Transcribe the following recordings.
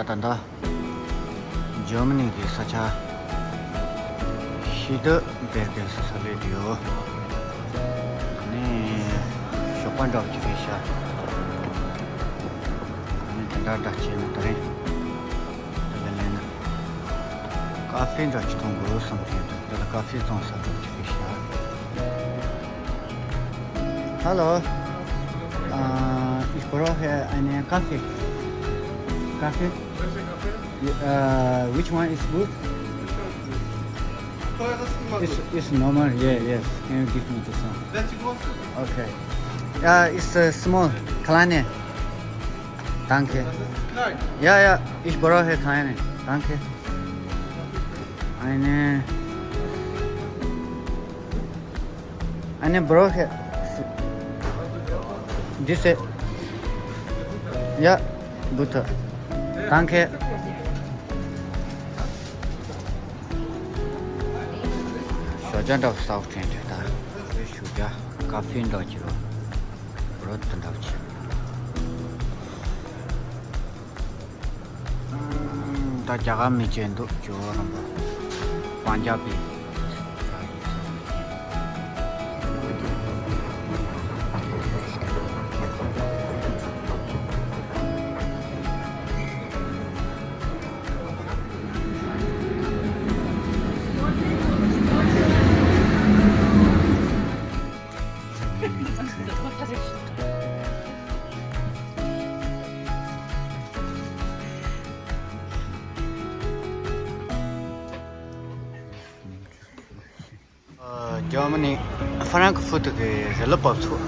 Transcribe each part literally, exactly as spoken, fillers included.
ད་ལྟ་འཇར་མ་ནི་གི་ས་ཆ་ཧི་ལྡར་སྦེར་གྷེན་ཟེར་ས་སླེབས་ཡོད། ཨ་ནི་ཞོགས་པ་འདྲ་བོ་ཅིག་རེད་ཤག་ཨ་ནི་དེ་འདྲ་འདྲ་བྱས་ན་ད་རིང་དེ་ལ་སླེབས་ན་ཀ་ཧྥེ་འདྲ་ཅིག་འཐུང་དགོས་བསམ་གྱི་འདུག་དེ་ལ་ཀ་ཧྥེ་བཙོང་ས་འདྲ་བོ་ཅིག་རེད་ཤག Hallo. Äh, ich brauche einen Kaffee. Kaffee? Welche Kaffee? Äh, which one is good? Teuer ist immer Ist, gut. Ist normal, yeah, yes. Can you give me this one? Welche Größe? Okay. Ja, ist äh, small, kleine. Danke. Das ist klein. Ja, ja, ich brauche kleine. Danke. Eine. Eine brauche diese. Ja, bitte. Danke. ཞོགས་ཇ་འདྲ་བོ་ཟ་བ་དྲན་འདུག་ད་རེས་ཞོགས་ཇ་ཀ་ཧྥེ་འདྲ་བོ་ཅིག་རོ། རོ་དེ་འདྲ་བོ་ཅིག་ད་རྒྱ་གར་མི་བྱེད་འདུག་ཇོ་བོ་རིན་པོ། པང་རྒྱབ་པའི། ཨ། འཇར་མ་ནི་ཧྥ་རན་ཁི་ཧྥུ་ཏི་གི་རི་ལི་བབས་ཚུགས།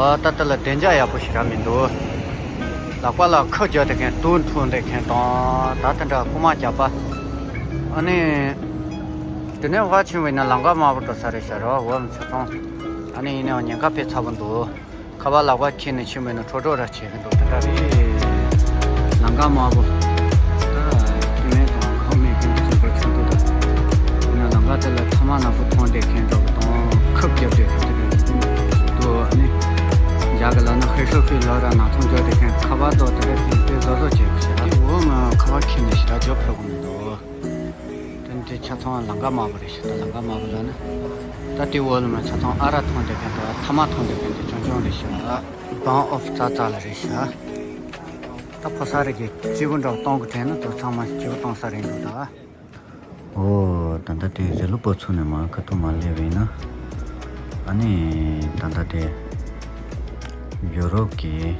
ཨ། ད་ལྟ་ལ་བདེ་འཇགས་ཡག་པོ་ཞེ་དྲག་མི་འདུག་ལག་པ་ལ་ཁབ་རྒྱག་དེ་མཁན་དུག་འཐུང་དེ་མཁན་དང་ད་ལྟ་འདྲ་རྐུ་མ་རྒྱག་པ། ཨ་ནི། དེ་ནས་ཕར་ཕྱིན་པ་ཡིན་ན་ལམ་ཁ་དམའ་པོ་འགྲོ་ས་རེད་ཤག་རེད་བ། འོ་ཆ་ཚང་། ཨ་ནི་ཡིན་ནའང་ཉེན་ཁ་དཔེ་ཚ་པོ་འདུག་ཁ་པར་ལག་པ་འཁྱེར་ནས་ཕྱིན་པ་ཡིན་ན་འཕྲོ་འགྲོ་ར་བྱེད་ཀྱི་འདུག་དེ་འདྲ་རེད། ལམ་ཁ་དམའ་པོ། ད་སྐྱེ་དམན་དང་ཁབ་མེད་མཁན་གྱི་ཚོ་འགྲོ་ཆུང་དུ་ད། ཡིན་ན་ལམ་ཁ་དེ་ལ་ཐ་མག་ནག་པོ་འཐུང་བསྡད་མཁན་འདྲ་པོ་དང་ཁབ་རྒྱབ་བསྡད་མཁན་དེ་འདྲ་འདུག་ཨ་ནི། རྒྱ་གི་ལབ་ན་ཧེ་ཧྲོ་ཁུའི་ལོ་ར་ནག་ཚོང་རྒྱག་བསྡད་མཁན་ཁ་པར་དོ་དེ་འདྲ་དེ་བཟོ་བཟོ་བྱེད་དགོས་ཤག་འོ་ང་ཁ་པར་འཁྱེར་ནས་ཞེ་དྲག་རྒྱབ་ཕོད་གི་མི་འདུག་དེ་འདི་ཆ་ཚང་ལམ་ཁ་དམའ་པོ་རེད་ཤག་ད་ལམ་ཁ་དམའ་པོ་ལ་ནི། ད་དེ་འོག་ལ་མ་ཆ་ཚང་ཨ་རག་འཐུང་བསྡད་མཁན་དང་ཐ་མག་འཐུང་བསྡད་མཁན་དེ་ཆུང་ཆུང་རེད་ཤག་བང་ཨོ་ཕི་ཙག་ཙག་ལ་རེད་ཤག་ད་ཕོ་གསར་རེ་གི་སྐྱིད་པོ་འདྲ་བོ་གཏོང་གི་དྲན་ན་དེ་ཚང་མ་སྐྱིད་པོ་གཏོང་ས་རེད་འདུག་ད། ཨོ། ད་ལྟ་དེ་རི་ལི་བབས་ཚུགས་ནས་མར་ཁ་ཐུག་མར་སླེབས་པ་ཡིན་ན། ཨ་ནི་ད་ལྟ་དེ་ཡུ་རོབ་ཀྱི་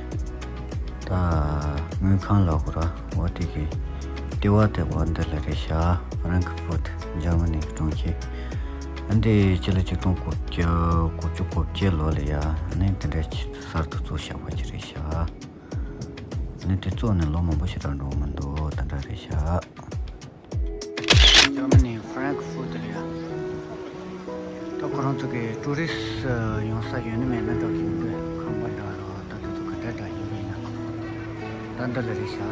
ད་དངུལ་ཁང་ལབ་དགོས་ར། འོ་དེ་གི་ལྟེ་བ་དེ་འོ་འདི་ལ་རེད་ཤག་ཧྥ་རན་ཁི་ཧྥུར་ཊི་འཇར་མ་ནི་གི་གྲོང་ཁྱེར། ཨ་འདི་སྤྱི་ལོ་ཆིག་སྟོང་དགུ་བརྒྱ་དགུ་བཅུ་གོ་བརྒྱད་ལོ་ལ་ཡ་ཨ་ནི་དེ་འདྲ་ཅིག་གསར་དུ་བཙུགས་བཞག་པ་ཅིག་རེད་ཤག་ཨ་ནི་དེ་བཙུགས་ནས་ལོ་མང་པོ་ཞིག་རག་འགྲོ་གི་མི་འདུག་ད་འདྲ་རེད་ཤག་འཇར་མ་ནི་ཧྥ་རན་ཁི་ཧྥུར་ཊི་ལ་ཡ། ད་ཁོ་རང་ཚོ་གི་ཊུ་རི་སི་ཡོང་ས་ཡོད་ན་མེད་ན་འདྲ་ཞིག་མི་འདུག་ཁང་པ་འདྲ་རོ། ད་དེ་ཚོ་ག་འདྲ་འདྲ་ཡིན་མིན་ན། ད་འདི་ལ་རེད་ཤག་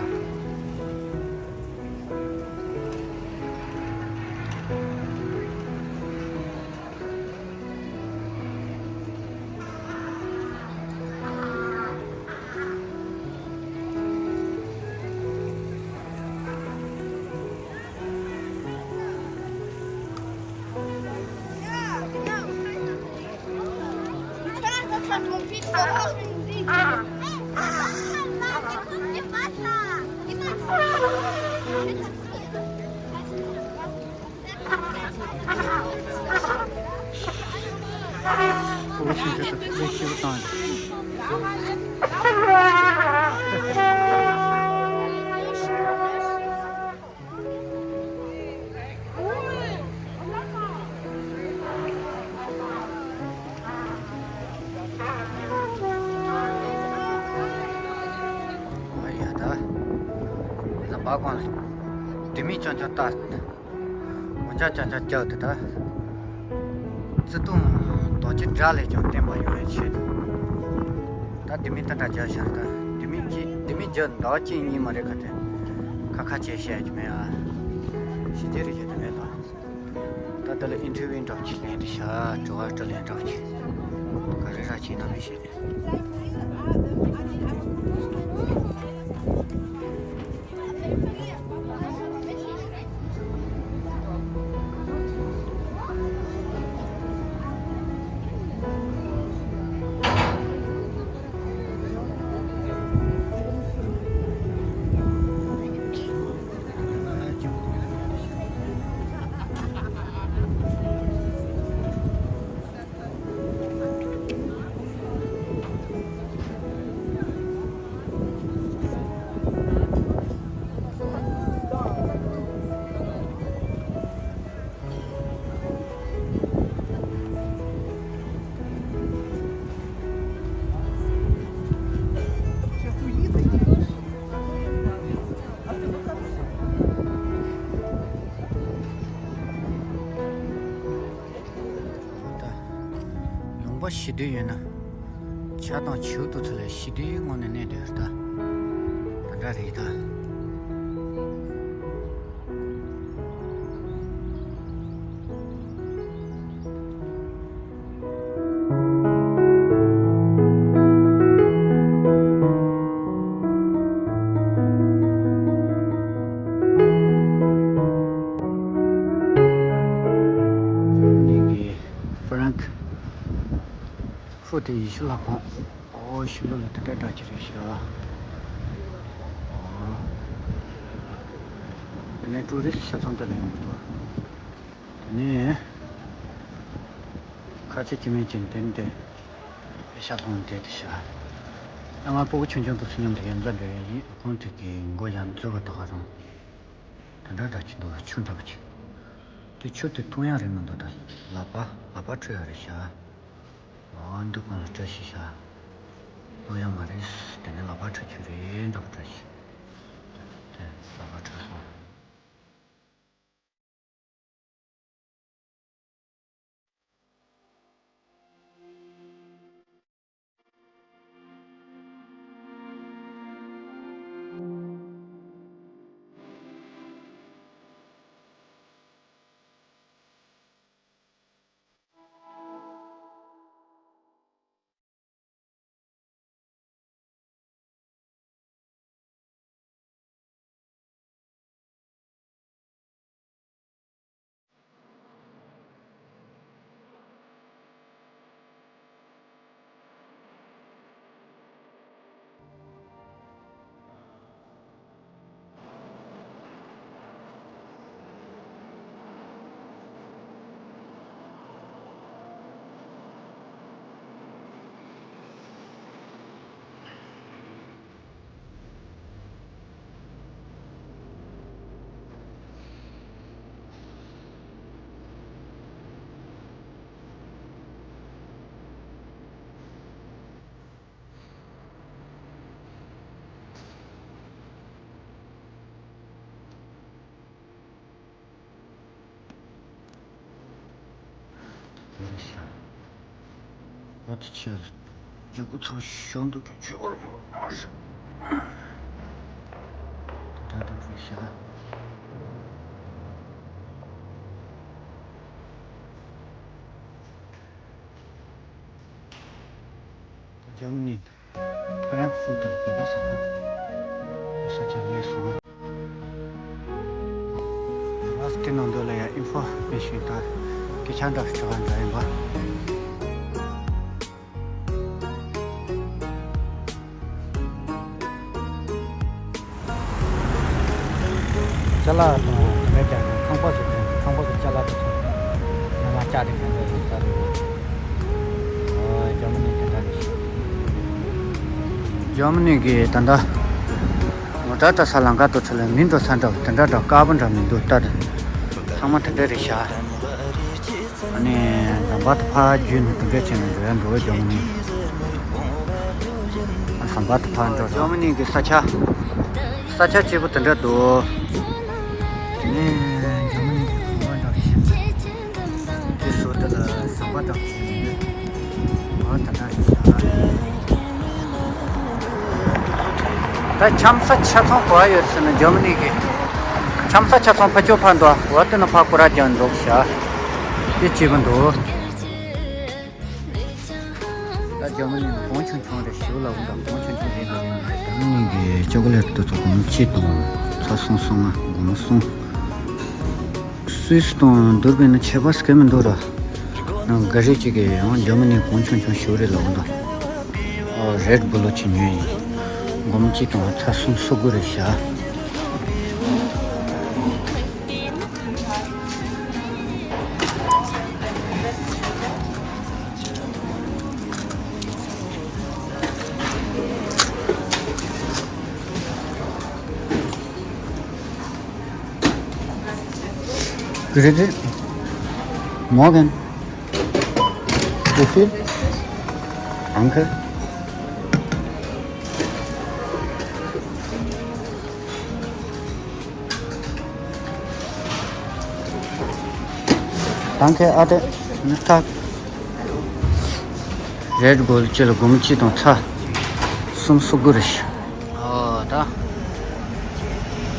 ཨ་ཡ་ད། ཟམ་པ་གང་ལ། དེ་མིན་ཅང་ཅང་ལྟ། ངོ་ཅག་ཅག་ཅག་ཅག་དེ་ད། བརྩེ་དུང་རྡོ་རྗེ་འདྲ་ལས་ཀྱང་བརྟན་པ་ཡོང་བའི་ཆེད་དུ། ད་དེ་མིན་ད་འདྲ་རྒྱག་ཤར་ད། དེ་མིན་གྱིས་དེ་མིན་རྒྱུ་ཟླ་བ་གཅིག་གཉིས་མ་རེད་ག་དེ། ཁ་ཁ་བྱས་བཤད་རྒྱུ་མེད་ཨ། ཞི་བདེ་རེ་བྱེད་དུ་མེད་ད། ད་ལྟ་ལ་ཨིན་ཊར་བིའུ་འདྲ་བོ་ཅིག་ལེན་དུ་ཤར་དྲི་བ་དྲི་ལན་འདྲ་བོ་ཅིག་ག་རེ་ར་བྱེད་ན་མི་ཤེས། པ་ཞི་དུལ་ཡོད་ན། བྱ་དང་བྱིའུ་དེ་ཚོ་ལ་ཞི་དུལ་ངང་ནས་གནས་བསྡད་ཡོད་ད། དེ་འདྲ་རེད་ད། ནི་གི་ཧྥ་རན་ཁི་ཧྥུ་དེ་ཡི་ཤུ་ལ་ཁོང་། ཨོ་ཤུ་ལོ་ལ་དེ་འདྲ་འདྲ་ཅིག་རེད་ཤག་དེ་ནས་ཀྲུ་རི་སི་ཆ་ཚང་དེ་ལ་ཡོང་གི་འདུག་དེ་ནས་ཁ་ཆེ་ཅི་མེད་ཅིང་དེ་འདྲ་ཤ་ཚོང་དེ་དེ་ཤག་ང་སྤུ་གུ་ཆུང་ཆུང་དུ་སུ་མཉམ་དུ་ཡ་མཛའ་འབྲེལ་ཡིན། ཁོང་དེ་གི་མགོ་ཡང་མཛུབ་གུ་དོག་ག་རང་། དེ་འདྲ་འདྲ་ཅིག་འདུག་ཆུ་འདྲ་པོ་ཅིག་དེ་ཆུ་དེ་འཐུང་ཡག་རེད་མི་འདུག་ད་ལག་པ་ལག་པ་འཁྲུད་ཡག་རེད་ཤག་ཨ་འདུག་གང་ལ་བཀྲ་ཤིས་ཤག་འཐུང་ཡག་མ་རེད། དེ་ནས་ལག་པ་འཁྲུད་ཆུ་རེད་འདྲ་པོ་བཀྲ་ཤིས། དེ་ལག་པ་འཁྲུད་སོང་། ཨ་ཏི་ཆེ། ཡ་གུ་ཚོ་ཤོང་འདུག་ཆོས་བར་མ་ཤ། ད་ད་ད་ཤ། ཇར་མ་ནི། ཧྥ་རན་ཁི་ཧྥུར་དང་དེ་ག་ས་ཁུལ་ས་ཆ་ལས་སོང་། ཨ་སི་ཏི་ནང་དུ་ལ་ཡ་ཨིན་ཧྥོ་མེ་ཤོན་དང་སྐད་ཆ་འདྲ་ཞིག་འདྲ་ཡིན་པ། ཅ་ལག་དང་དེ་འདྲ་རྒྱག་མཁན་ཁང་པ་བཟོ་མཁན་ཁང་པ་གི་ཅ་ལག་དེ་ཚོ་ཉི་མ་བཅག་སྟེ་ག་འདྲ་ཡིན་ས་རེད། ཨོ་ཇར་མ་ནི་དེ་འདྲ་རེད། ཇར་མ་ནི་གི་ད་ལྟ་མོ་ཊ་འགྲོ་ས་ལམ་ཁ་དེ་ཚོ་ལ་མི་འགྲོ་ས་འདྲ་བོ་དེ་འདྲ་འདྲ་དཀར་པོ་འདྲ་མི་འདུག་ད་ཚང་མ་དེ་འདྲ་རེད་ཤག་ཨ་ནི་ཟམ་པ་དེ་ཕར་བརྒྱུད་ནས་དེ་འདྲ་བྱས་ནས་འགྲོ་ཡ་འགྲོ་བའི་ཇར་མ་ནི། ཨ་ཟམ་པ་དེ་ཕར་འགྲོ་ཇར་མ་ནི་གི་ས་ཆ། ས་ཆ་སྐྱིད་པོ་དེ་འདྲ་འདུག་དེ་ནས་ཇར་མ་ནི་གི་ཁང་པ་འདྲ་ཞིག་དེ་ཟུར་དེ་ལ་ཟམ་པ་འདྲ་ཞིག་ཡོད། ཨ་ད་ལྟ་རེད་ཤག་ད་འཆམ་ས་ཆ་ཚང་ག་པར་ཡོད་ཟེར་ན་ཇར་མ་ནི་གི་འཆམ་ས་ཆ་ཚང་ཕར་ཕྱོགས་ཕར་འདུག་འོ་དེ་ན་ཕར་སྐོར་ར་རྒྱག་འདུག་ཤག་དེ་སྐྱིད་པོ་འདུག་ད་ཇར་མ་ནི་ནང་གོང་ཆུང་ཆུང་རེད་ཞུ་ལ་འོང་དང་གོང་ཆུང་ཆུང་རེད་འདུག་ཇར་མ་ནི་གི་ཅོ་ཀོ་ལེ་ཊི་དེ་ཚོ་སྒོར་མོ་གཅིག་དང་ཚ་སུམ་སུམ་ལྔ་སྒོར་མོ་གསུམ། སུད་སི་དང་བསྡུར་བས་ན་ཁྱད་པར་སྐད་མི་འདུག་ར། ནང་འགའ་རེ་ཅིག་གིས་ཡང་ཇར་མ་ནི་གོང་ཆུང་ཆུང་ཞུ་རེད་ལབ་འདུག་ཨོ་རེད་བུ་ལོ་ཅིག་ཉོས་ཡིན། སྒོར་མོ་གཅིག་དང་ཚ་སུམ་སུམ་དགུ་རེད་ཤག Credit? Morgen? Wie viel? Danke. Danke, Ade. Guten Tag. རེད་དགོས་ལ་ཅི་ལ་སྒོར་མོ་གཅིག་དང་ཚ་གསུམ་གསོག་དགོས་རེད་ཤག་ཨོ་ད།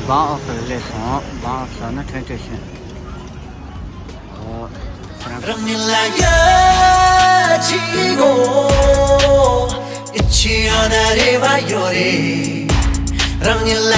བང་ཨོ་ཕར་སླེབས་སོང་། བང་ཨོ་ཕར་ན་ཁྲོན་ཁྲོན་ཤིང་། ཨོ། རང་ཉིད་ལ་ཡ་ཅི་གོ་ཨི་ཆི་ཡ་ན་རེ་བ་ཡོད་རེད། རང་ཉིད་ལ།